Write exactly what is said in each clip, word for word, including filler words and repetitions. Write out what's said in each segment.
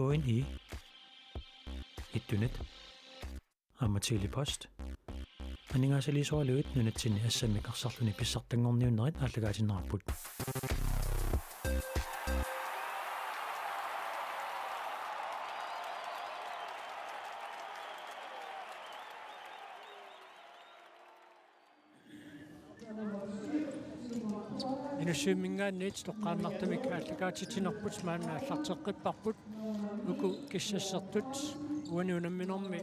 K N I, Ittunet, aamma Tele-Post. Aningaasaliisoraluit nunatsinni assammik arsarluni pissartanngorniunnerit aallakaatinneqarput. Inussivimminngaanniit toqqaannartumik aallakaatitsinerput maanna aallarteqqipparput. Uku kissassertut uani unamminermi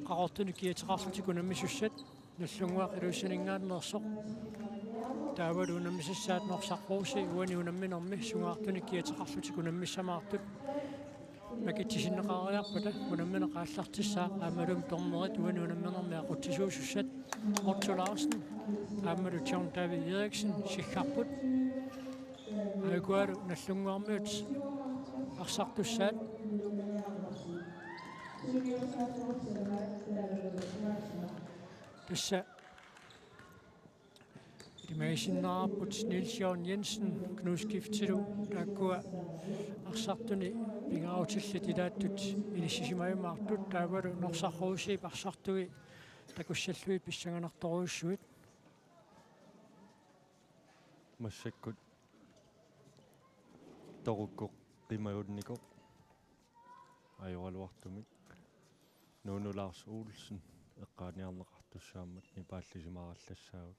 Qaqortuni kiateqarlutik unammisussat Nagdlunguaq Ilulissaninngaanneersoq. Taavalu unammisassaat Norsaq Rosii uani unamminermi sungaartunik kiateqarlutik unammissamaartut. Makitsisinneqareerpata unammineq aallartissaaq aammalumi dommerit uani unamminermi aqutsisuusussat Otto Larsen aammalu John David Eriksen siggarput. Aikualu Nagdlunguarmiut arsartussaat. Tassa ilimagisinnaarput Niels Jørgen Jensen, Knud Skiftilu, taakkua arsartuni pingaarutillit ilaattut inissisimajumaartut, taavalu Norsaq Rosiip arsartui takussallugit pissanganartorujussuit. Massakkut toqukkut qimagunnikoq ajoraluartumik. Nuunu Lars Olsen eqqaaniarneqartussaammat nipaallisimaarallassaavoq.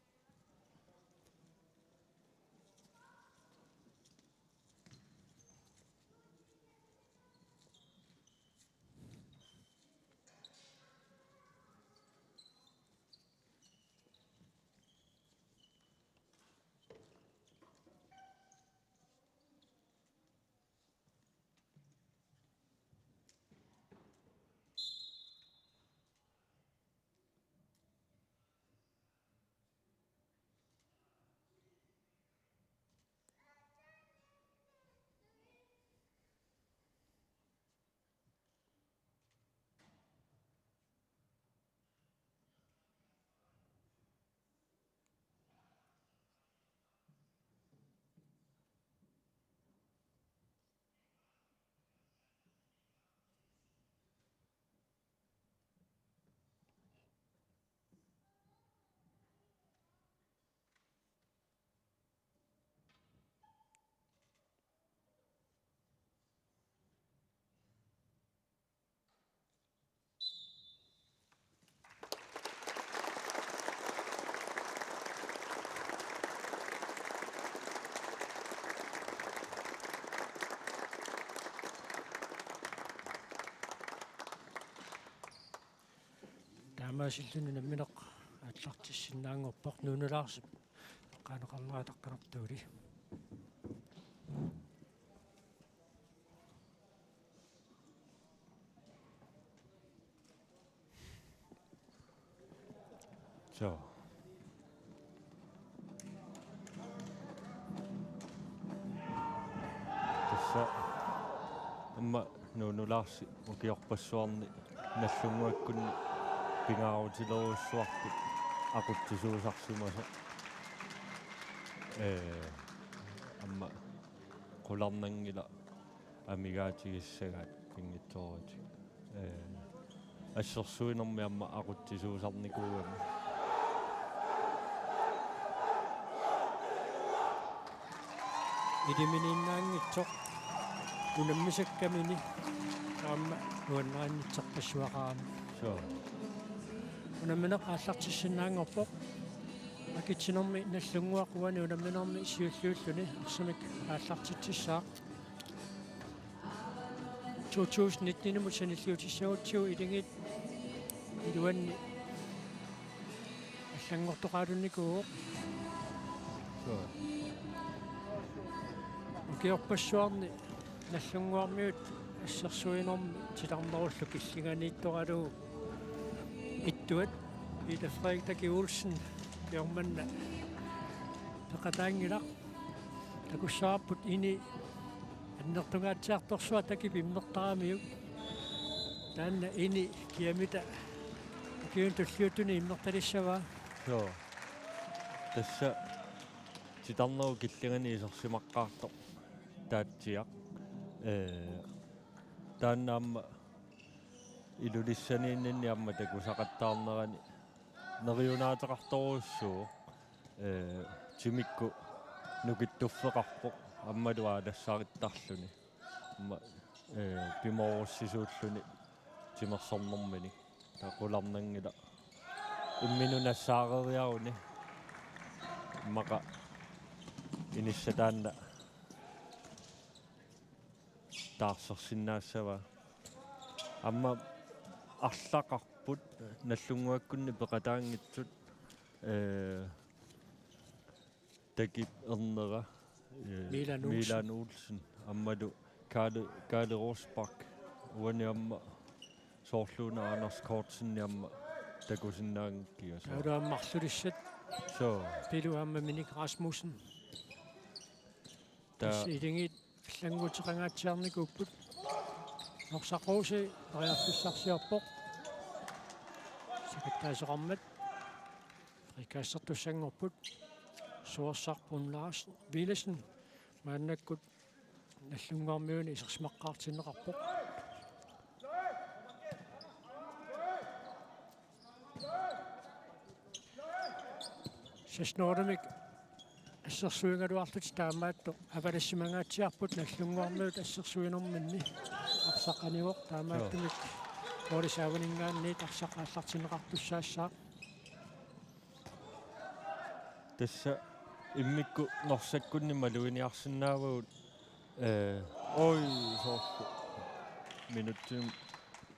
Taamaasilluni nammineq aallartissinnaanngorpoq, Nuunu Larsip eqqaaneqarnerataqqinertuuli. Joo. Tassa aamma Nuunu Larsi ukiorpassuarni Nagdlunguakkunni pingaarutilerujussuartut aqutsisuusarsimasoq. Ee, aamma qularnanngilaq amigaatigissagaat pinngitsooratik. Ee, assersuinermi aamma aqutsisuusarnikuugami. Iliminiinnaanngitsoq unammisakkamini aamma nuannarinnittarpassuaqarami. Suu. Unammineq aallartissinnaanngorpoq. Akitsinermi Nagdlunguaq uani unamminermi siulliulluni arsamik aallartitsissaaq. To tusind nitten-imut sanilliutissagutsigu Akuleriit iluanni allanngortoqalunnikuuvoq. Suu. Ukiorpassuarni Nagdlunguarmiut assersuinermi titarnerullu killinganiittoralugu ittuat Peter Frederik Taki Olsen ukiormanna peqataanngilaq. Takussavarput ini annertungaatsiartorsuaq Takip immertaramiuk. Taanna ini kiamita ukiuni tulliuttuni immertalissavaa. Joo. Tassa titarnerup killinganni isersimaqqaartoq Taatsiaq. Ee, taanna aamma Ilulissaniinninni aamma takusaqattaarnerani neriunaateqartorujussuuvoq, ee, timikkut nukittuffeqarpoq aammalu aalassarittarluni. Aamma, ee, pimoorussisuulluni timersornerminik. Taava qularnanngilaq imminut nassaareeriaruni. Immaqa inissat taanna taarsersinnaassavaa. Aamma arlaqarput Nagdlunguakkunni peqataanngitsut, ee, Takip Ernera, ee, Milan Olsen. Milan Olsen, aammalu Kalle, Kalle Rosbach, uani aamma soorluuna Anders Kortsen aamma takusinnaanngikkiga, suu. Taava aamma marlulissat. Suu. Pilu aamma Minik Rasmussen. Taa- Tassa ilingit allannguuteqangaatsiarnikuupput. Norsaq H C periarfissarsiorpoq. Sakattaasoqarmat. Frikassertussanngorput. Suersaq Brun Larsen, Villadsen. Maannakkut Nagdlunguarmiuni isersimaqqaartinneqarpoq. Seks nul-imik assersuigaluarlutik taamaattoq avalassimangaatsiarput Nagdlunguarmiut assersuinerminni arsaq anivoq, taamaattumik Joo. Poolisaavaninngaanniit arsaq aallartinneqartussaassaaq. Tassa immikkut Norsakkunni maluginiarsinnaavagut, ee, oj, soorlu. Minutsinut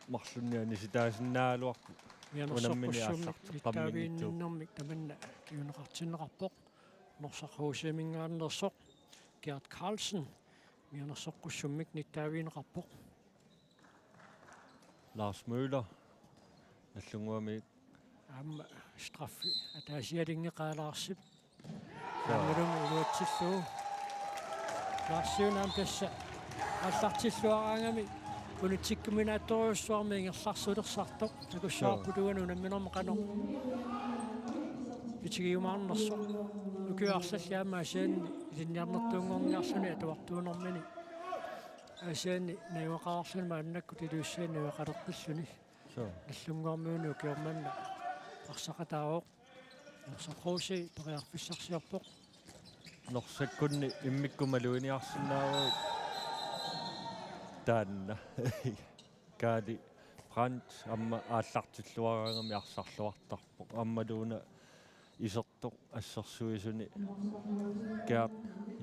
marlunnik anisitaasinnaagaluarput. Mianersoqqussummik unammineq aallarteqqamminngitsoq. Nittaaviinninnermik tamanna kinguneqartinneqarpoq. Norsaq H C-minngaanneersoq Gert Carlsen mianersoqqussummik nittaavigineqarpoq. Lars Møller, Nagdlunguami. Aamma straffi ataasialinngeqaa Larsip. Aammalumi iluatsillugu. Larsiuna aamma tassa aallartilluaraangami unitsikkuminaattorujussuarmik ingerlarsulersartoq. Takussavarput Joo. Uani unamminermi qanoq pitigiumaarnersoq. Ukiut arlallit aamma Aasianni ilinniarnertuunngorniarluni atuartuunermini Aasianni najugaqarluni maannakkut Ilulissani najugaqaleqqilluni. Suu. Nagdlunguarmiuni ukioq manna arsaqataavoq. Norsaq H C periarfissarsiorpoq. Norsakkunni immikkut maluginiarsinnaavagut taanna. Kaali Brandt aamma aallartilluaraangami arsarluartarpoq. Aammaluuna isertoq assersuisuni Gert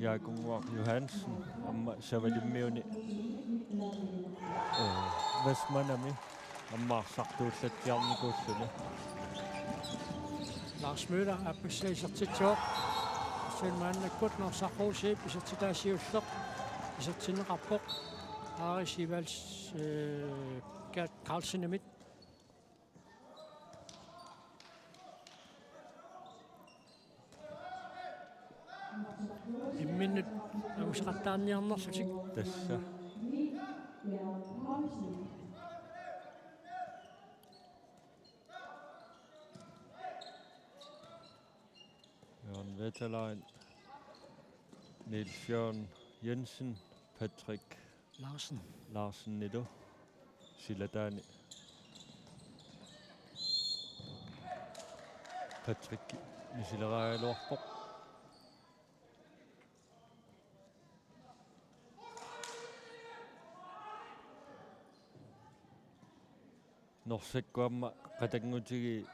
Jaakunnguaq Johansen aamma Savalimmiuni, ee, Vestmannami aamma arsartuullatsiarnikuulluni. Lars Møller aappassaa isertitsivoq. Tassa maannakkut Norsaq H C-p isertitaa siulleq isertinneqarpoq. Aari Sivals, ee, Gert Carlsenimit. Imminnut angusaqattaarniarnerlutik. Tassa. Jørgen Wetterlein, Niels Jørgen Jensen, Patrick Larsen. Larsenilu silataani. Patrick misileraagaluarpoq. Norsakkut aamma qatanngutigiit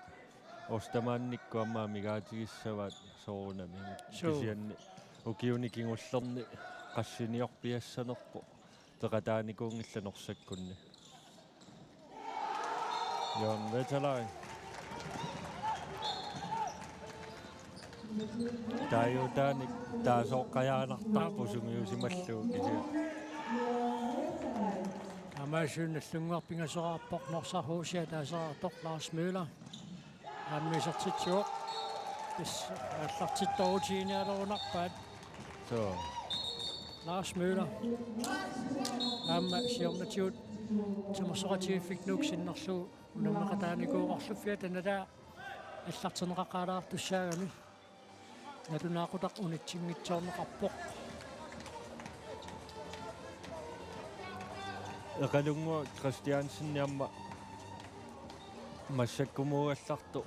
Ostermannikkut aamma amigaatigissavaat soorunami. Suu. Kisianni ukiuni kingullerni qassiniorpiassanerpoq peqataanikuunngillat Norsakkunni. Jørgen Wetterlein. Taaguutaanik taasooqqajaanartarpoq sungiusimallugu kisianni. Taamaasilluni Nagdlunguaq pingasoraarpoq, Norsaq H C-p ataaseqartoq Lars Møller. Aamma isertitsivoq. Tassa aallartittorutiginialerunarpaat. Suu. Lars Møller. Aamma siornatigut timersoqatigiiffik Nuuk sinnerlugu unammeqataanikuugaluarlugu Fiat Canada aallartinneqaqaalaartussaagami. Nalunaaqutaq unitsinngitsoorneqarpoq. Eqalunnguaq Christiansen aamma massakkumuugallartoq,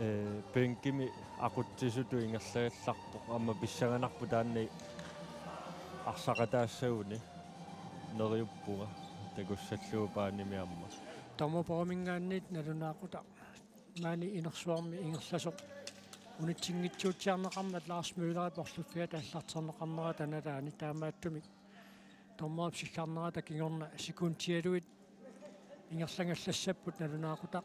ee, bænkimi aqutsisutut ingerlagallarpoq, aamma pissanganarpoq taanna arsaqataassaguni, neriuppunga takussallugu paanimi aamma. Dommerpaaminngaanniit nalunaaqutaq maani inersuarmi ingerlasoq unitsinngitsuutsiarneqarmat Lars Møllerip orluffiata aallartinneqarnerata nalaani, taamaattumik dommerip sikkarnerata kingorna sekundialuit ingerlagallassapput nalunaaqutaq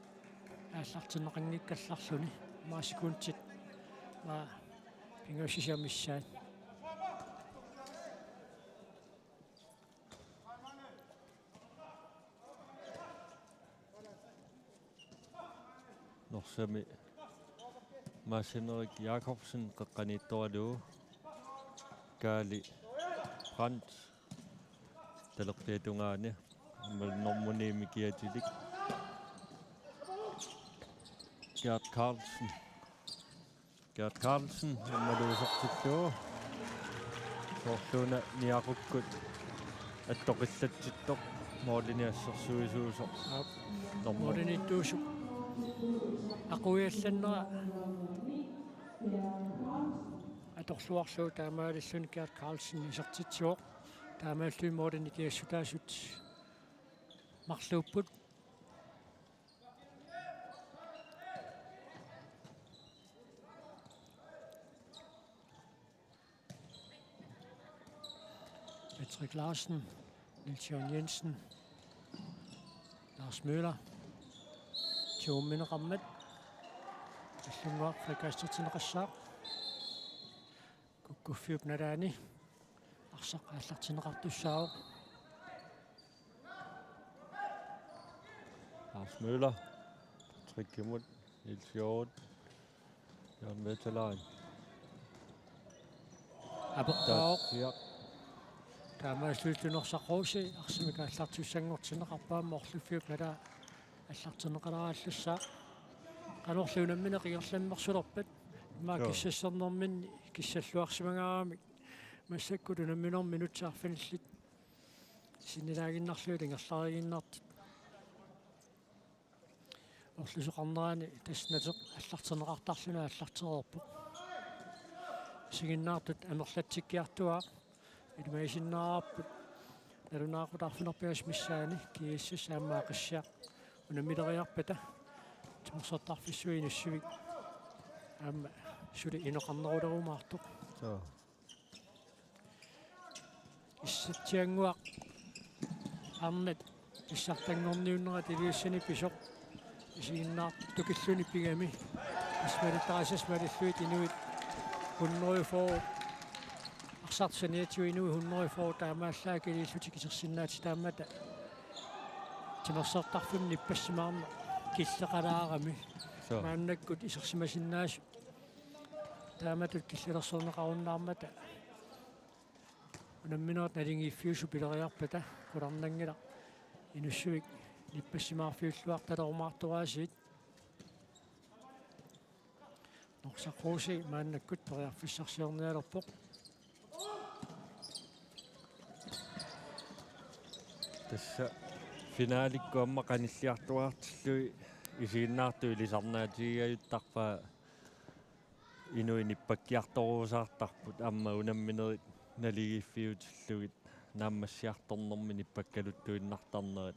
aallartinneqanngikkallarluni. Aamma sekundit aamma pingajussisat missaat. Norsami Mads Henrik Jakobsen qeqqaniittoralugu. Kaali Brandt talerpiata tungaani aammalu nummer ni-mi kiatilik. Gert Carlsen. Gert Carlsen aammalu isertillugu. Soorluuna niaqukkut attoqillatsittoq målini assersuisuusoq. Aap. Nummer. Måliniittuusoq aquiallannera atorluarlugu taamaalilluni Gert Carlsen isertitsivoq. Taamaalilluni målini kiassutaasut marluupput. Patrick Larsen, Niels Jørgen Jensen, Lars Møller, tiumineqarmat, Nallunnguaq frikassertinneqassaaq, kukkuffiup nalaani arsaq aallartinneqartussaavoq. Lars Møller, Patrickimut, Niels Jørgen, Jørgen Vetelaan. Apeqqaavoq. Tatsiaq. Taamaalillutit Norsaq Rose arsamik aallartussanngortinneqarpoq aamma orluffiup nalaa aallartinneqaleraluarlussaq. Qanorli unammineq ingerlammersulerpat. Immaqa Joo. Kissassernerminni kissalluarsimagaaramik massakkut unamminermi minutsit arfinillit sinnilaaginnarlugit ingerlariiginnartut. Orlusoqarnerani tassa nateq aallartinneqartarluni aallartereerpoq. Isiginnaartut amerlatsikkiartuaat ilimagisinnaavarput nalunaaqutaq arfineq-pingasut missaanni G S S aamma Aqissiaq unammileriarpata timersortarfissuit Inussivik aamma suli inoqarnerulerumaartoq. Joo. Issatsiannguaq arnat pissartanngorniunnerat iliussani pisoq isiginnaartukilluni pigami. Ismalittaassas malillugit inuit hundrede og fyrre, arsaq saniatigut inuit hundrede og fyrre taamaallaat akiliillutik isersinnaatitaammata timersortarfimmi nippassimaarneq killeqalaarami. Suu. Maannakkut isersimasinnaasut taamatut killilersorneqarunnaarmata unamminerit naligiiffiusut pileriarpata qularnanngilaq Inussivik nippassimaarfiulluartalerumaartoraasiit. Norsaq Rose maannakkut periarfissarsiornialerpoq. Tassa finalikkut aamma qanilliartuaartillugit isiginnaartut ilisarnaatigigajuttarpaat inuit nippakkiartoruusaartarput aamma unamminerit naligiiffiutillugit naammassiartornermi nippakkaluttuinnartarnerat.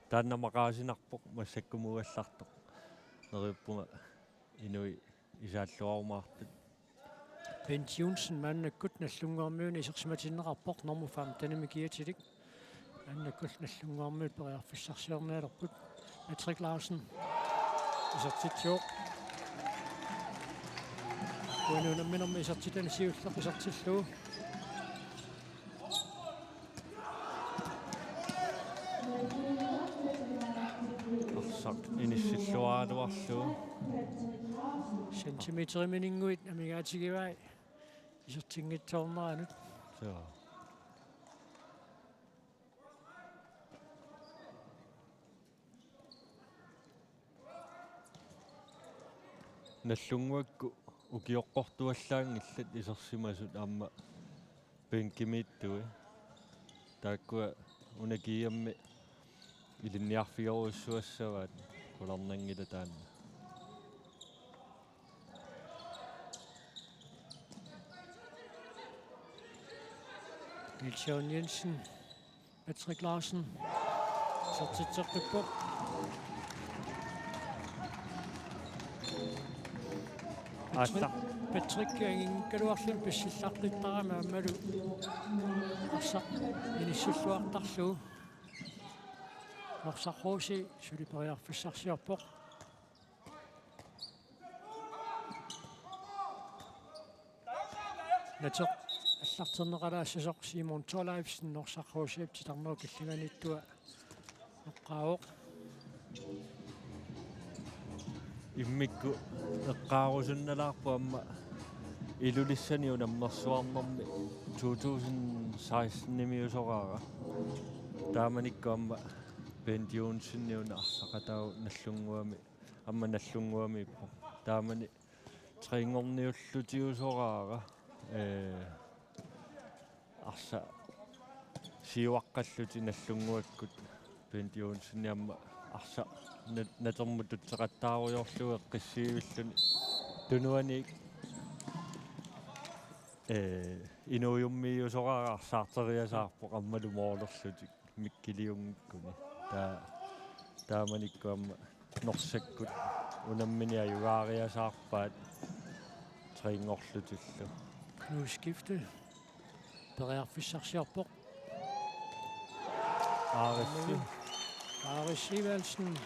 Taanna maqaasinarpoq massakkumuugallartoq. Neriuppunga inuit isaalluarumaartut. Bent Johnsen maannakkut Nallunnguarmiuni isersimatinneqarpoq nummer femtenimi kiatilik. Maannakkut Nallunnguarmiut periarfissarsiornialerput. Patrick Larsen isertitsivoq. Uani unamminermi isertitani siulleq isertillugu. Arsaq inissilluaraluarlugu. Centimeterimininnguit amigaatigivai isertinngitsoorneranut. Joo. Nallunnguakkut ukioqqortuallaanngillat isersimasut aamma bænkimiittui. Taakkua Una G M-i ilinniarfigerujussuassavaat, qularnanngilaq taanna. Niels Jørgen Jensen, Patrick Larsen, isertitseqqippoq. Aalla. Patrick anginngikkaluarluni pissillartittarami aammalu arsaq inissilluartarlugu. Norsaq H C suli periarfissarsiorpoq. Nateq allarterneqalaassasoq Simon Thorleifsen Norsaq H C-p titarnerup killinganiittua eqqaavoq. Immikkut eqqaarusunnalaarpoq aamma Ilulissani unammersuarnermi to tusind seksten-imiusoraara. Taamanikkut aamma Bent Johnsen una arsaq ataatsimut Nagdlunguami, aamma Nagdlunguamiippoq. Taamani træninngorniullutiusoraara, ee, arsaq siuaqqallutik Nagdlunguakkut Bent Johnsen aamma arsaq na-, natermut tutseqattaarujoorlugu eqqissiivilluni tunuaniit, ee, inuujummiusoraara arsaarteriasaarpoq aammalu målerlutik Mikkeliunngikkuni. Taa-, taamanikkut aamma Norsakkut unammineq ajugaariasaarpaat træninngorlutillu. Knud Skifte periarfissarsiorpoq. Aarisi. Aarisi Iversen.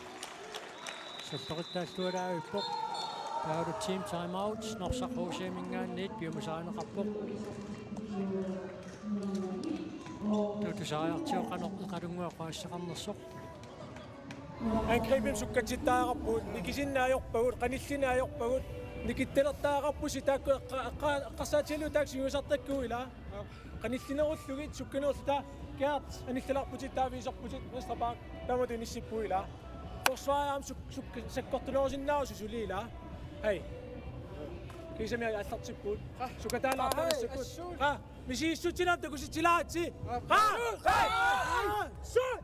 Sapperittaallualaavippoq. Taavalu team timeout, Norsaq H C-minngaanniit piumasarineqarpoq. Tutusaariartigu qanoq Iqalunnguaq oqaaseqarnersoq. Angribimik sukkatsittariaqarpugut, nikisinneq ajorpagut, qanillinneq ajorpagut, nikittalertariaqarpusi taakku eqqa-, eqqa-, eqqarsaatigalugit taakku sungiusartakkagut ilaa. Qanillinerullugit sukkanerullugit taava Gert anillilaarputit taava iserputit venstre back taamatut inissippugut ilaa. Forsvarimi suk-, suk-, sakkortunerusinnaasut suli ilaa. Hej. Kiisami aallartippugut. Sukataalaarpara. Hej, sakkut. Assut. Qa, misigissutsilaarput takusitsilaarisi. Qa, qa, qa, assut.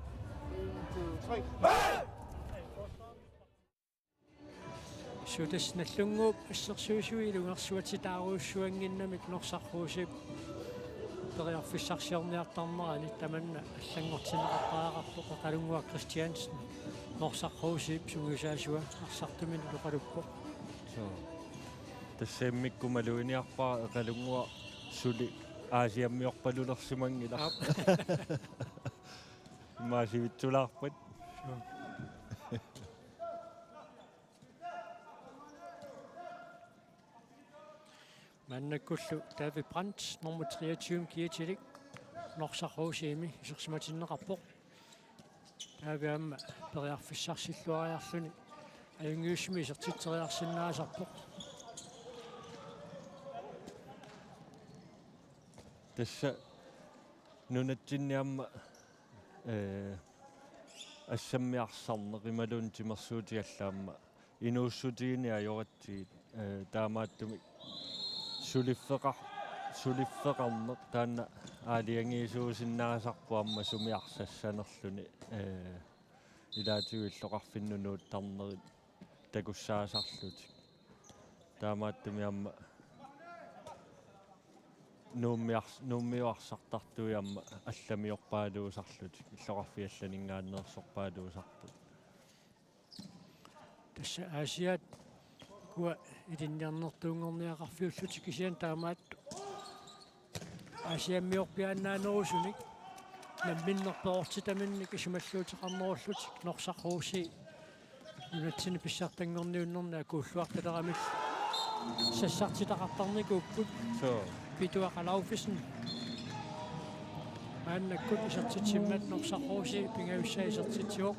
Sutas Nagdlunguup assersuisui ilungersuatitaarujussuannginnamik Norsaq H C-p periarfissarsiorniartarnerani tamanna allanngortinneqartariaqarpoq Iqalunnguaq Kristiansen Norsaq H C-p sungiusaasua arsartuminut oqaluppoq. Suu. Tassa immikkut maluginiarpara Iqalunnguaq suli Aasiammiorpalulersimanngilaq. Aap. Immaqa sivitsulaarpat. Suu. Maannakkullu David Brandt, nummer treogtyve kiatilik, Norsaq H C-mi isersimatinneqarpoq. Taava aamma periarfissarsilluariarluni ajunngitsumik isertitseriarsinnaasarpoq. Tassa nunatsinni aamma, ee, assammik arsarneq imaluunniit timersuutit allat aamma inuussutigineq ajoratsigit, ee, taamaattumik suliffeqar-, suliffeqarneq taanna aalajangiisuusinnaasarpoq aamma sumi arsassanerluni, ee, ilaatigut illoqarfinnut nuuttarnerit takussaasarlutik. Taamaattumik aamma Nuummi ars-, Nuummiut arsartartui aamma allamiorpaaluusarlutik, illoqarfiit allaninngaanneersorpaaluusarput. Tassa Aasiaat ukua ilinniarnertuunngorniaqarfiullutik kisianni taamaattut Aasiammiorpiaannaanerusunik namminneq perortitaminnik isumalluuteqarnerullutik Norsaq H C nunatsinni pissartanngorniunnerni akuulluartaleramik sassartitaqartarnikuupput. Suu. Pituaq Alaufesen. Maannakkut isertitsimmat Norsaq H C pingajussaa isertitsivoq.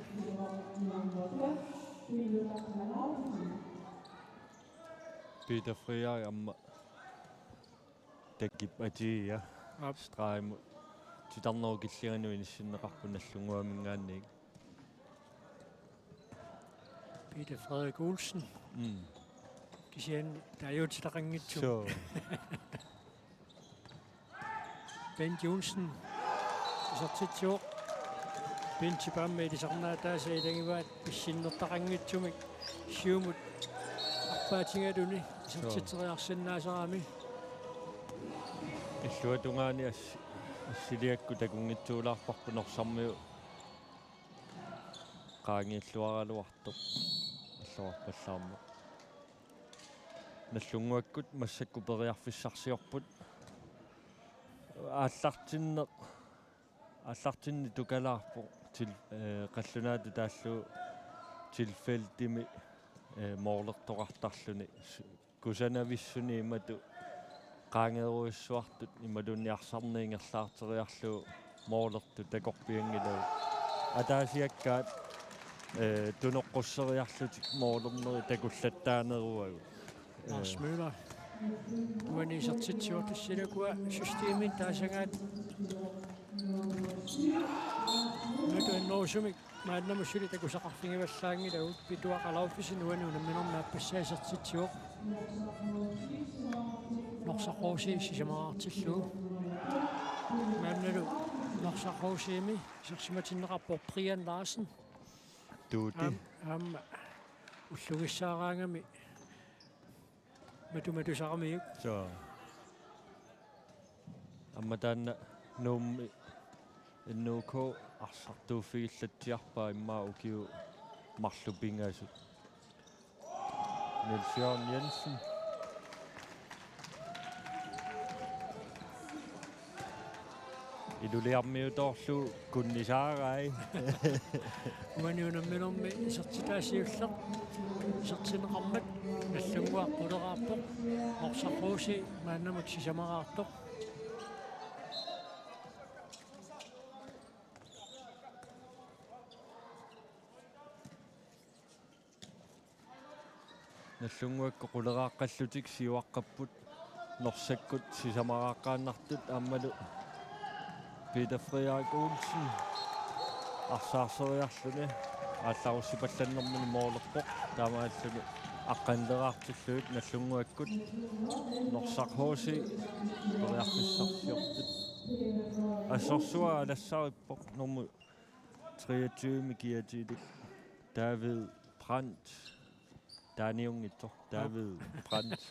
Peter Frederik aamma takkip atia. Aap. Stregimut titarnerup killinganut inissinneqarpoq Nagdlunguaminngaanniit. Peter Frederik Olsen. Mm. Kisianni taaguutitaqanngitsumik. Suu. Bent Johnsen. Isertitsivoq. Benchip aamma ilisarnaataasa ilagivaat pissinnertaqanngitsumik siumut arpaatigaluni isertitseriarsinnaasarami. Illuatungaani ass-, assiliakkut takunngitsuulaarparput Norsarmiut qaangiilluaraluartoq alluarpallaarmat. Nallunnguakkut massakkut periarfissarsiorput. Aallartinneq, aallartinneq tukalaarpoq til-, eh, qallunaatut taallugu tilfældigimi, eh, målertoqartarluni. S-, kusanavissuni imatut qaangerujussuartut imaluunniit arsarneq ingerlaarteriarlugu målertut takorpianngilagut. Ataasiakkaat, eh, tunoqqusseriarlutik målernerit takullattaaneruagut. Lars Møller. Uani isertitsivoq, tassa ilakua systemimik taasagaat. Nutut annerusumik maannamut suli takusaqarfigivallaanngilagut. Pituaq Alaufesen uani unamminermi aappassaa isertitsivoq. Norsaq H C sisamaraartillugu. Maannalu Norsaq H C-mi isersimatinneqarpoq Brian Larsen. Tuuti. Aam-, aamma ullugissaaraangami matumatusaramiuk. Soo. Aamma taanna Nuummi N O K arsartuuffigillatsiarpaa immaqa ukiut marluk pingasut. Niels Jørgen Jensen. Iluliarmiutoorlugu kunnisaarai. Uani unamminermi isertitaa siulleq isertinneqarmat Nallunnguaq quleraarpoq. Norsaq H C maannamut sisamaraartoq. Nallunnguakkut quleraaqqallutik siuaqqapput Norsakkut sisamaraaqqaannartut aammalu Peter Frederik Olsen arsaarseriarluni aallarussipallannermini målerpoq, taamaalilluni aqqanileraartillugit Nallunnguakkut Norsaq H C periarfissarsiortut. Assorsuaq alassarippoq nummer treogtyve-mi kiatilik David Brandt. Taaniunngitsoq David Brandt.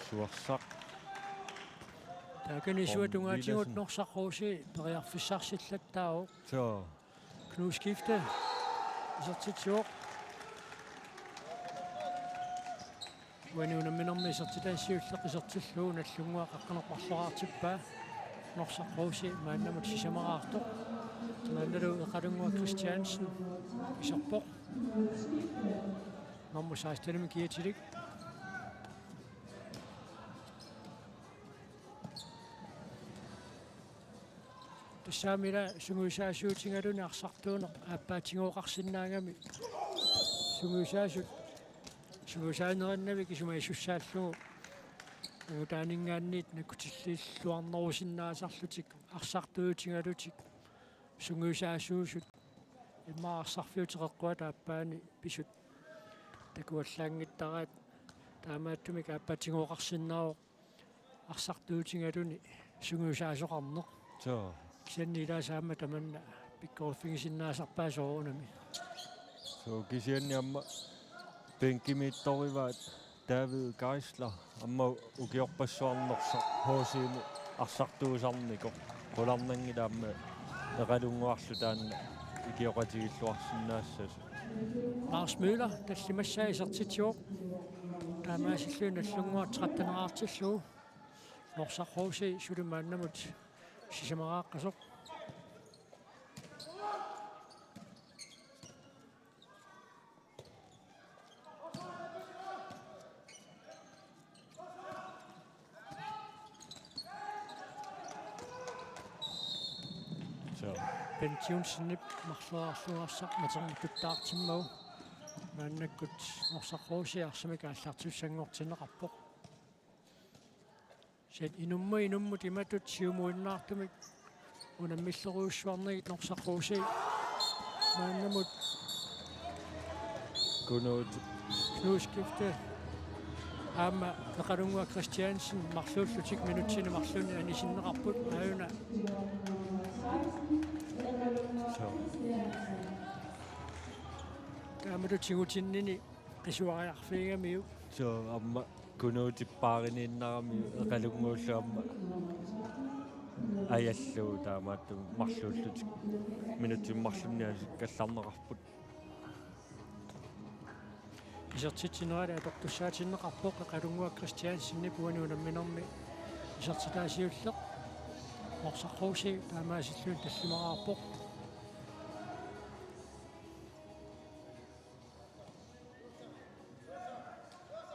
Suarsaq. Taakani isuatungaatigut Norsaq H C periarfissarsillattaavoq. Soo. Knud Skifte isertitsivoq. Uani unamminermi isertitaa siulleq isertillugu Nallunnguaq qaqqanerparloraartippaa. Norsaq H C maannamut sisamaraartoq. Maannalu Eqalunnguaq Christiansen iserpoq. Nummer seksten-imi kiatilik. Tassaamila sungiusaasuutigaluni arsartuuneq aappaatigooqarsinnaagami sungiusaasut sungiusaanerannik isumagisussaallugu angutaaninngaanniit nakkutilliilluarnerusinnaasarlutik arsartuutigalutik sungiusaasuusut immaqa arsarfiup teqeqquata aappaani pisut takuallaanngittaraat, taamaattumik aappaatigooqarsinnaavoq arsartuutigaluni sungiusaasoqarneq. Soo. Kisianni ilaasa aamma tamanna pikkoriffigisinnaasassarpaa soorunami. Soo, kisianni aamma bænkimiittorivaat David Geisler aamma ukiorpassuarni Norsaq H C-mi arsartuusarnikoq. Qularnanngilaq aamma Eqalunnguarlu taanna ikioqatigiilluarsinnaassasut. Lars Møller tallimassaa isertitsivoq. Taamaasilluni Nallunnguaq tretten-eraartillugu. Norsaq H C suli maannamut sisamaraaqqasoq. Soo. Bent Johnsenip marloriarlugu arsaq matermut tuttaartimmagu. Maannakkut Norsaq H C arsamik aallartissanngortinneqarpoq. Kisianni inummut inummut imatut siumuinnaartumik unammillerujussuarnagit Norsaq H C maannamut Knud. Knud Skifte Aamma Eqalunguaq Kristiansen marluullutik minutsini marlunni anisinneqarput aajuna. Taamatut tigutinnini qisuariarfigigamiuk. Suu, aamma Kunuutip paariniinnaramiuk Eqalunguullu aamma ajallugu taamaattumik marluullutik minutsini marlunni asikkallarneqarput. Isertitsinerali atortussaatinneqarpoq Eqalunguaq Kristiansenip uani unamminermi isertitaasiulleq. Norsaq H C taamaasilluni tallimaraarpoq.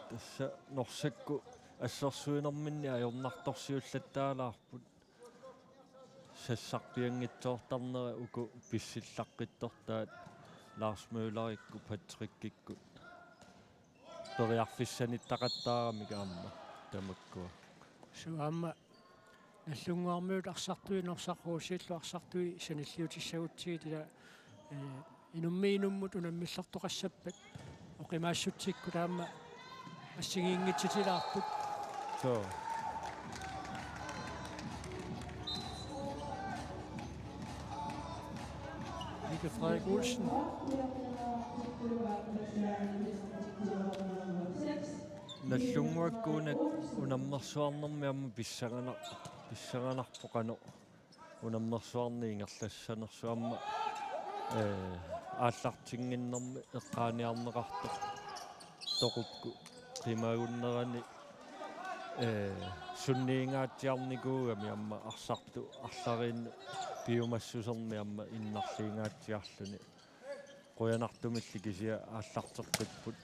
Tassa Norsakkut assersuinerminni ajornartorsiullattaalaarput. Sassarpianngitsoortarnera uku pissillaqqittortaat Lars Møllerikkut Patrickikkut periarfissanittaqattaaramik aamma tamakkua. Suu, aamma Nagdlunguarmiut arsartui Norsaq H C-llu arsartui sanilliutissagutsigit ila, eh, inummiit inummut unammillertoqassappat oqimaassutsikkut aamma assigiinngitsutilaarput. Suu. Mikael Frederik Olsen. Nagdlunguakkut una unammersuarnermi aamma pissangana-, pissanganarpoq qanoq unammersuarneq ingerlassanersoq aamma, eh, aallartinnginnermi eqqaaniarneqartoq toqukkut qimagunnerani, eh, sunniingaatsiarnikuugami aamma arsartut arlariinnut piumassusermi aamma innarliingaatsiarluni. Qujanartumilli kisianni aallarteqqipput.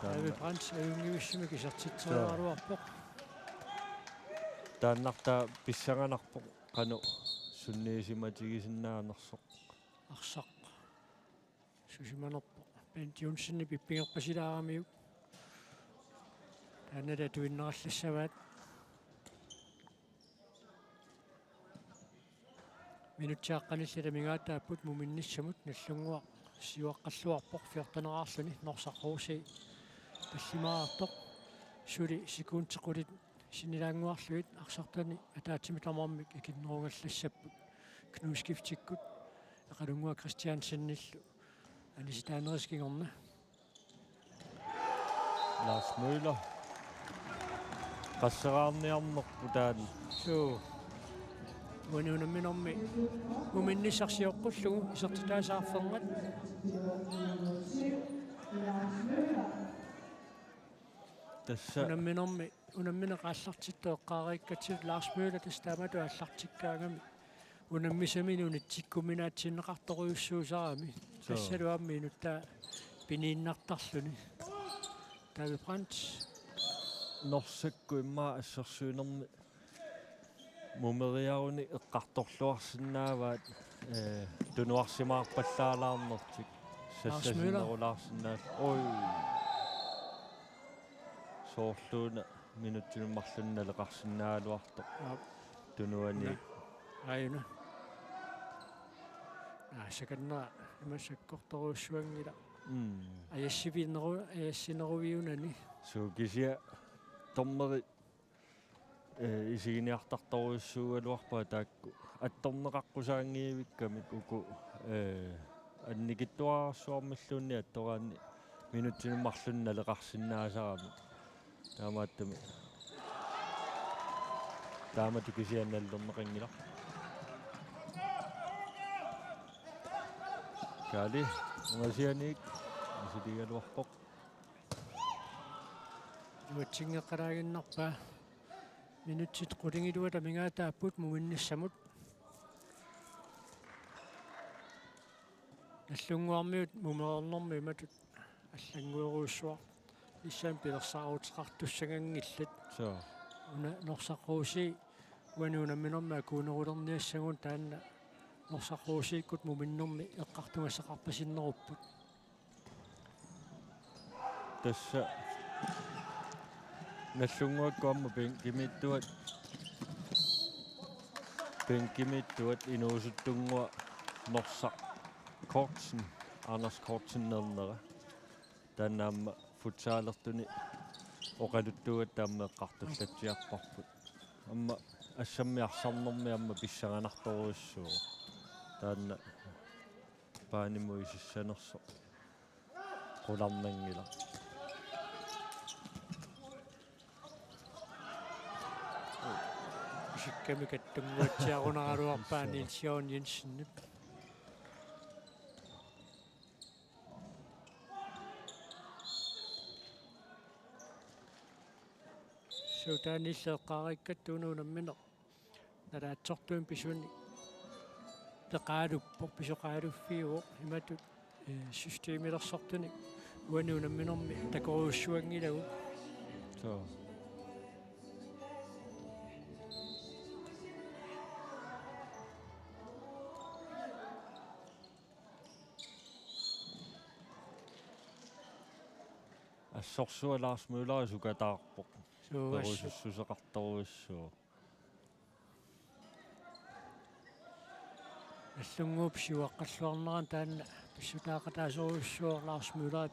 Taanna David Brandt ajunngivissumik isertitseriaraluarpoq. Taannartaa pissanganarpoq qanoq sunniisimatigisinnaanersoq. Arsaq susimanerpoq. Bent Johnsenip ippigerpasilaaramiuk. Taannali atuinnarallassavaat. Minutsiaqqanillit amigaataapput muminnissamut, Nagdlunguaq siuaqqalluarpoq fjorteneraarluni, Norsaq H C tallimaartoq, suli sekundit qulit sinnilaannguarlugit arsartani ataatsimik tamarmik ikinnerugallassapput. Knuds Skiftikkut Eqalunguaq Kristiansenillu anisitaanerisa kingorna. Lars Møller. Qasseraarniarnerput taanna. Suu. Uani unamminermi muminnissaq sioqqullugu isertitaasa arfernat. Tassa unamminermi, unammineq aallartittoq eqqaariikkatsigu Lars Møller tassa taamatut aallartikkaangami. Unammisaminik unitsikkuminaatsinneqartorujussuusarami. Suu. Tassalu aamma inuttaa piniinnartarluni. David Brandt. Norsakkut immaqa assersuinermi mumeriaruni eqqartorluarsinnaavaat, eh, tunuarsimaarpallaalaarnertik. Lars Møller. Sassasinnerulaarsinnaallutik. Oj. Soorluuna minutsinut marlunut naleqarsinnaagaluartoq. Aap. Tunuani. Una. Aajuna. Aa, sakannera ima sakkortorujussuanngilaq. Mm. Ajassivineru-, ajassineruviunani. Suu, kisianni dommeri, eh, isiginiartartorujussuugaluarpaa taakku. Attorneqaqqusaanngivikkamik uku, eh, annikitsuararsuarmilluunniit attoraanni minutsinut marlunut naleqarsinnaasaramik. Taamaattumik. Taamatut kisianni nallerneqanngilaq. Kaali, ungasianiit, misiligaluarpoq. Iluatsinngeqalaaginnarpaa. Minutsit qulingiluat amigaataapput muminnissamut. Nagdlunguarmiut mumereernermi imatut allannguerujussuarnissaanut pilersaaruteqartussaganngillat. Suu. Una Norsaq H C uani unamminermi akuunerulerniassagunik taanna Norsaq H C-kkut muminnermi eqqartugassaqarpasinnerupput. Tassa Nagdlunguakkut aamma bænkimiittuat, bænkimiittuat inuusuttunnguaq Norsaq Kortsen, Anders Kortsen nernera. Taanna aamma futsalertuni oqaluttuugatta aamma eqqartullatsiarparput. Aamma assammi arsarnermi aamma pissanganartorujussuuvoq. Taanna paanimut isissanersoq qularnanngilaq. Isikkamik kattunnguatsiarunaraluarpaa Niels Jørgen Jensenip. Suu, taanna illit eqqaarikkattuuna unammineq nalaatsortunik pisuni peqaaluppoq, pisoqaaluffiuvoq, imatut, eh, systemilersortunik uani unamminermi takorujussuanngilagut. Suu. Assorsuaq Lars Møller sukataarpoq. Suu, assu-, perusussuseqartorujussuuvoq. Nallunnguup siuaqqalluarnerani taanna pissutaaqataasorujussuuvoq, Lars Møller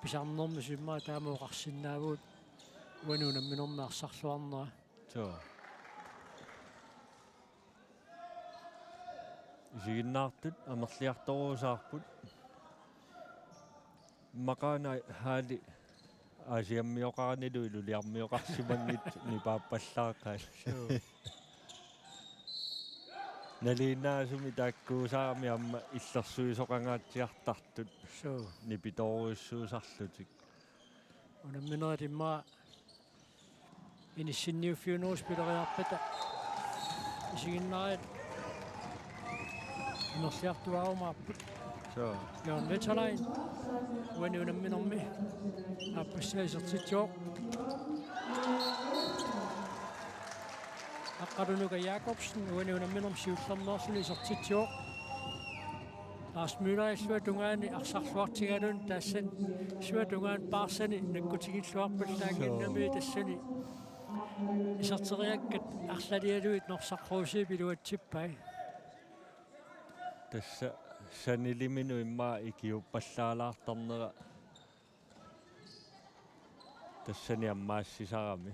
pisarnermi sumut taama oqarsinnaavugut uani unamminermi arsarluarnera. Suu. Isiginnaartut amerliartoruusaarput. Maqaana haali aasiammioqaranilu iluliarmioqarsimanngitsut nipaappallaaqaat. Suu. Nalinginnaasumik taakkuusarami aamma illersuisoqangaatsiartartut. Suu. Nipitoorujussuusarlutik. Unamminerit immaqa inissinniuffiunerusoq pileriarpata isiginnaariarlutik amerliartuaarumaarput. Suu. Jørgen Veterlein uani unamminermi aappassaa isertitsivoq. Aqqalunuka Jakobsen uani unamminermi siullermeerluni isertitsivoq. Lars Møller illuatungaani arsarluartigalugu tassani illuatungaani paarsani nakkutigilluarpallaannginnami, suu, tassani iserteriakkat arlalialuit Norsaq Krusep iluatsippai. Tassa saniliminut immaqa ikiuppallaalaartarnera tassani ammaassisarami.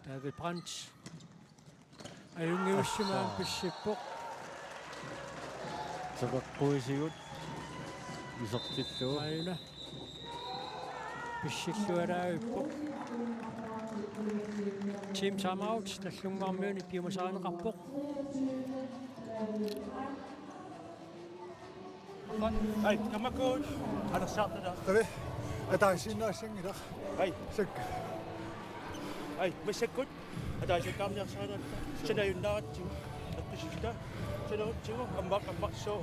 David Brandt. Ajunngiussimavoq, assa, pissippoq. Teqeqquisigut isertillugu. Aajuna. Pissillualaavippoq. Team timeout, Nagdlunguarmiuni piumasarineqarpoq. Ai, tamakku. Anersaartata. Tavi, ataasiinnaassanngilaq. Ai. Sakka. Ai, massakkut. Ataasiakkaarniarsarigatta. Sanajunnaratsigu. Eqqissista. Sanarutsigu. Amma, amma, soo.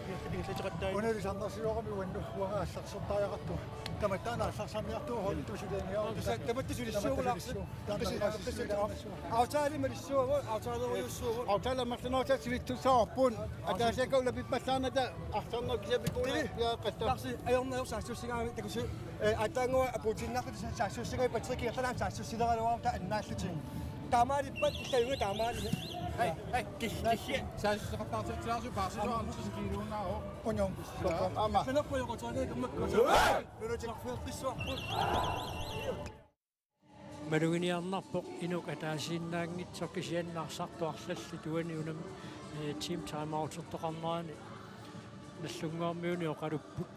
Iattigisateqattaai. Una lisannarsiorami uannut uanga aallarsertariaqartunga. Tamattaana aallarsaarniartuuvoq, holdit tusiliiniarutta. Tassa tamatta sulissuuvoq, Lars. Tamatta sulissuuvoq. Aftale malissuuvoq, aftale rujussuuvoq. Aftale amerlanerussuaq sivittussaavoq. Ataasiakkaat ulapippallaarnata arsarnerup kisamikuuna. Tivi. Ja, qasta. Lars, ajornerup saassussigaangamik takusi. Eh, ataannguaq apuutiinnarluta saassussigaangamik Patrick Kirtalaam saassussileraluarutta annaallutik. Taamaalippat illuatungaani taamaali. Hej, hej, kis-, kis-. Saassusseqartartitsilaarsuaq paarsisoq halvtreds kiiluunnaavoq. Unjum. Aamma. Sanerput joqutaanni kammakku. Nunatilerfiuqqissuarput. Maluginiarnarpoq inuk ataasiinnaanngitsoq, kisianni arsartut arlallit uani unami, eh, team timeoutertoqarnerani Nagdlunguarmiuni oqalupput.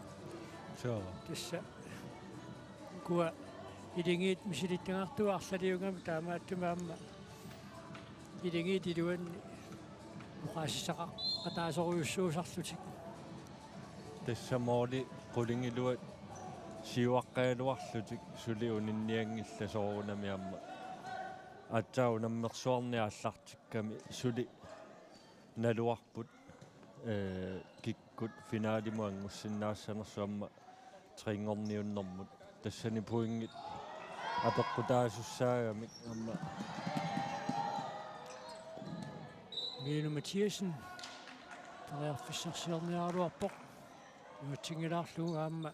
Soo. Tassa ukua iligiit misilittagartugut arlaliugami, taamaattumik aamma iligiit iluanni oqaasissaqaqataasorujussuusarlutik. Tassa måli qulingiluat siuaqqagaluarlutik suli uninnianngillat soorunami aamma. Aatsaat unammersuarni aallartikkami suli naluarput, eh, kikkut finalimut anngussinnaassanersoq aamma trinngorniunnermut. Tassani pointit apeqqutaasussaagamik aamma. Minu Mathiassen periarfissarsiorniaraluarpoq. Iluatsinngilaarlugu aamma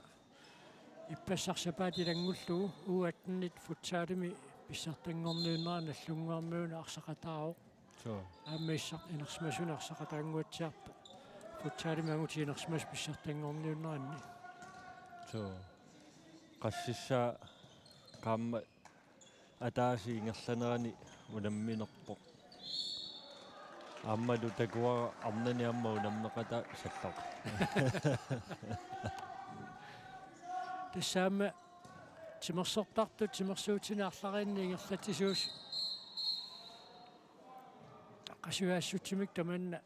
ippassaq sapaat ilanngullugu U attenit futsalimi pissartanngorniunnerani Nagdlunguarmiuni arsaqataavoq. Soo. Aamma issaq inersimasuni arsaqataannguatsiarpoq. Futsalimi angutit inersimasut pissartanngorniunneranni. Soo. Qassissaa qaammat ataaseq ingerlanerani unamminerpoq. Aammalu takuara arnani aamma unammeqataa salloq. Tassami timersortartut timersuutinik arlariinnik ingerlatsisuusut qasujaassutsimikkit tamanna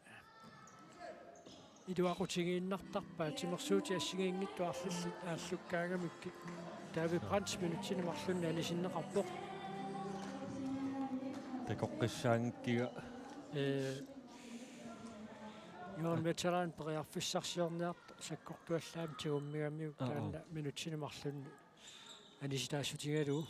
iluaqutigiinnartarpaat, timersuutit assigiinngitsut arlallit aallukkaangamikkit. David Brandt minutsini marlunni anisinneqarpoq. Takoqqissaanngikkiga. Ee, Johan Veteran periarfissarsiorniartoq sakkortuallaamik tigummigamiuk. Aa, aa. Taanna minutsini marlunni anisitaassutigalugu.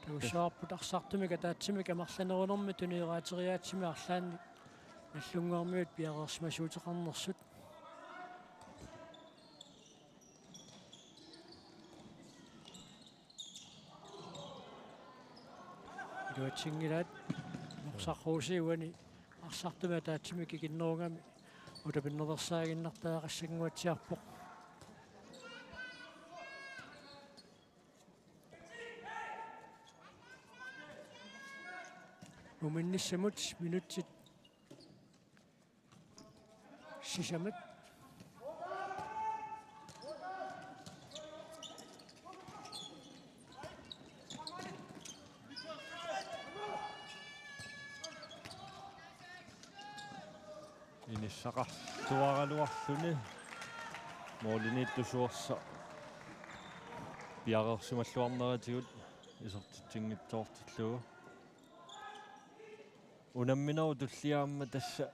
Takussavarput arsartumik ataatsimik amerlanerunermik tunioraateriaatsimik arlaannik Nagdlunguarmiut piareersimasuuteqarnersut. Iluatsinngilaat. Norsaq H C uani arsartumik ataatsimik ikinnerugami utapinnerlersaaginnartariaqassannguatsiarpoq. Uminnissamut minutsit sisamat. Inissaqarluaraluarluni målimiittusuorsa piareersimalluarneratigut isertitsinngitsoortillugu. Unamminerup tullia aamma tassa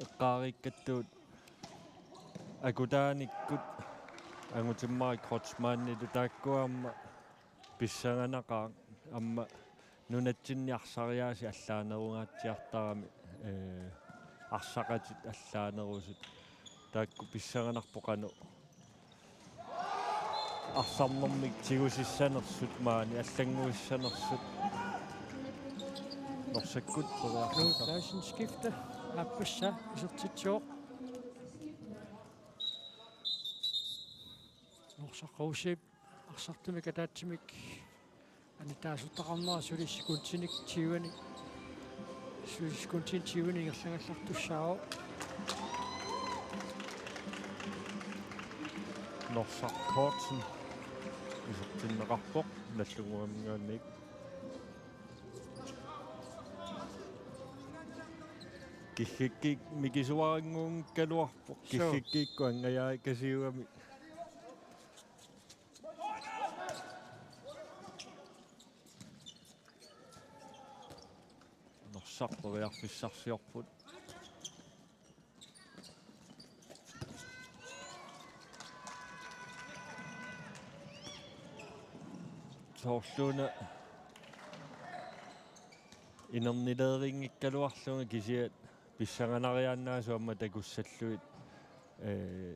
eqqaariikkattut akutaanikkut Angutimmarik Kreutzmannilu taakkua aamma pissanganaqaaq aamma nunatsinni arsariaasii allaanerungaatsiartarami, ee, arsaqatit allaanerusut. Taakku pissanganarpoq qanoq arsarnermik tigusissanersut maani allannguissanersut. Norsakkut periarfissaq. Knud Clausen skifte. Aappassaa isertitsivoq. Norsaq H C-p arsartumik ataatsimik anitaasortaqarnera suli sekundinik tyvenik, suli sekundinik tyvenik ingerlagallartussaavoq. Norsaq Poulsen isertinneqarpoq Nagdlunguaminngaanniit. Kiggikkiik mikisuarannguunngikkaluarpoq. Suu. Kiggikkiikkut angajaarikasiugami. Norsaq periarfissarsiorput. Soorluuna inernileerinngikkaluarlunga kisianni pissanganariaannaasut aamma takussallugit, ee,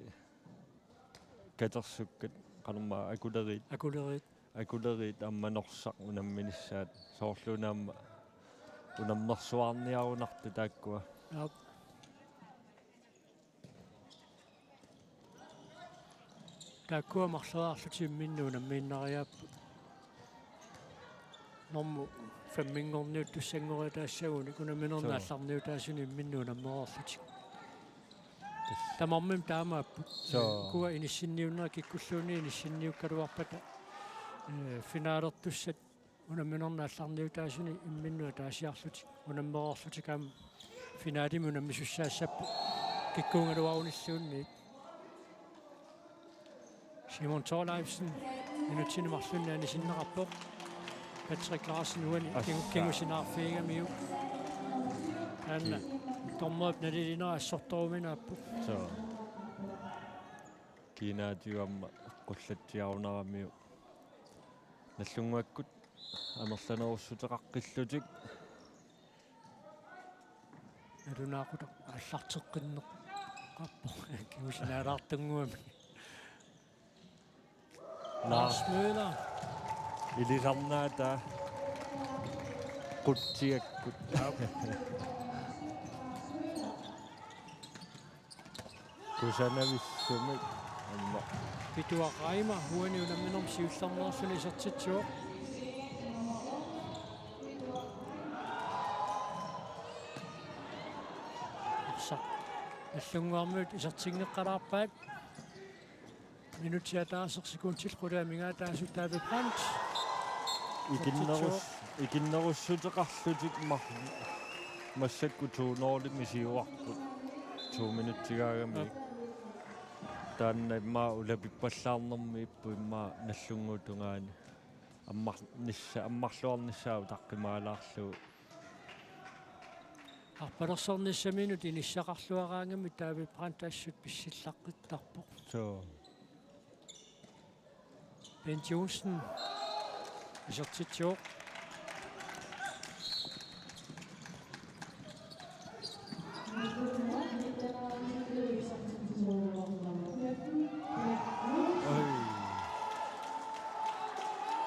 katersukkat qanormaa akuleriit. Akuleriit. Akuleriit aamma Norsaq unamminissaat soorluuna aamma unammersuarniarunartut taakkua. Aap. Taakkua marloriarlutik imminnut unammiinnariaapput. Normu femminngorniuttussanngorit ataassagunik unamminernik Soo. aallarniutaasunik imminnut unammereerlutik. Tassa. Tamarmik taamaapput. Soo. Ukua inissinniunnerat kikkulluunniit inissinniukkaluarpata, ee, finalertussat unamminernik aallarniutaasunik imminnut ataasiarlutik unammereerlutik aamma finalemi unammisussaassapput kikkuugaluarunilluunniit. Simon Thorleifsen minutsini marlunni anisinneqarpoq. Patrick Larsen uani Assa. kingu-, kingusinaarfigigamiuk. Taanna Ki- dommerip nalilinera assortoruminaapput. Soo. Kiinaatigut aamma qullatsiarunaramiuk. Nagdlunguakkut amerlanerussuteqaqqillutik. Nalunaaqutaq aallarteqqinneqarpoq kingusinaalaartunnguamik. Lars Møller. Ilisarnaataa. Putsiakkut. Kusanavissumik. Amma. Pituaq Raima uani unamminermi siullermeerluni isertitsivoq. Arsaq Nagdlunguarmiut isertinngeqqalaarpaat. Minutsit ataaseq sekundit qulit amigaataasut David Brandt. Ikinnerus-, ikinnerussuteqarlutik mar-, massakkut to nul-imik siuarput. To minutsigaagamik. Aap. Taanna immaqa ulapippallaarnermiippoq immaqa Nagdlunguup tungaani. Ammar-, nissa-, ammarluarnissaa utaqqimaalaarlugu. Arpalersornissaminut inissaqarluaraangamik David Brandt assut pissillaqqittarpoq. Suu. Bent Johnsen isertitsivoq. Oj.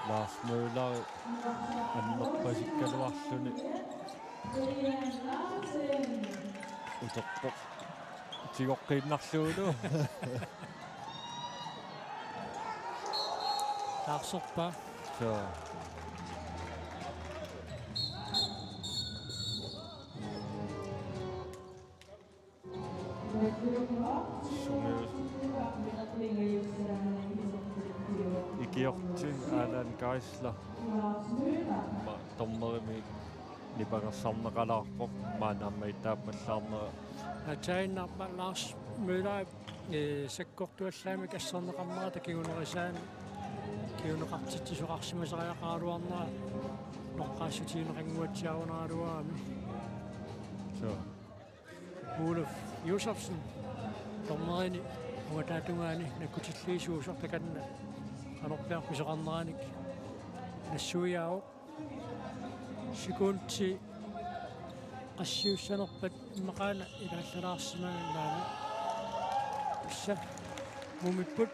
Lars Møller annerpasikkaluarluni. Uterpoq. Tigoqqiinnarlugulu. Taarserpaa. Suu. Sumius. Ikiorti Allan Geisler. Ma-, dommerimik nipangersarneqalaarpoq maanna aamma itsaappallaarnera. Atsaaginnarpoq Lars Møller, eh, sakkortuallaamik asserneqarnerata kingunerisaanik kinguneqartitsisoqarsimasariaqaraluarnera noqqaassutigineqannguatsiarunaraluarami. Suu. Oluf Josefsen, dommerini ungataatungaani nakkutilliisuusoq takanna qanorpiaq pisoqarneranik nassuiaavoq. Sekundit qassiussanerpat immaqaana ilaallaalaarsimaginnaanngilaq. Tassa mumipput,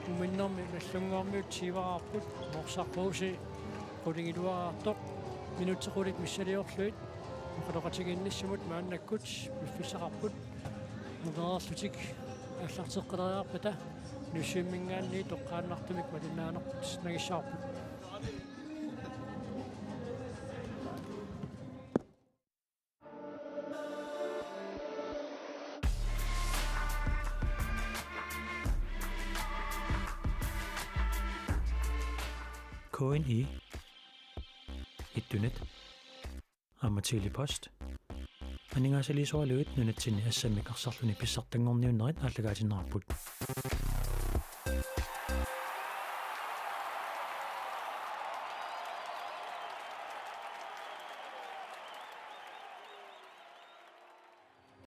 muminnermi Nagdlunguarmiut siuaraarput, Morsaq Kruse qulingiluaraartoq, minutsit qulit missiliorlugit oqaloqatigiinnissamut maannakkut piffissaqarput, mumereerlutik aallarteqqileriarpata Nuussuimminngaanniit toqqaannartumik malinnaanerput nagissavarput. K N I, Ittunet, aamma Tele-Post aningaasaliisoralugit nunatsinni assammik arsarluni pissartanngorniunnerit aallakaatinneqarput.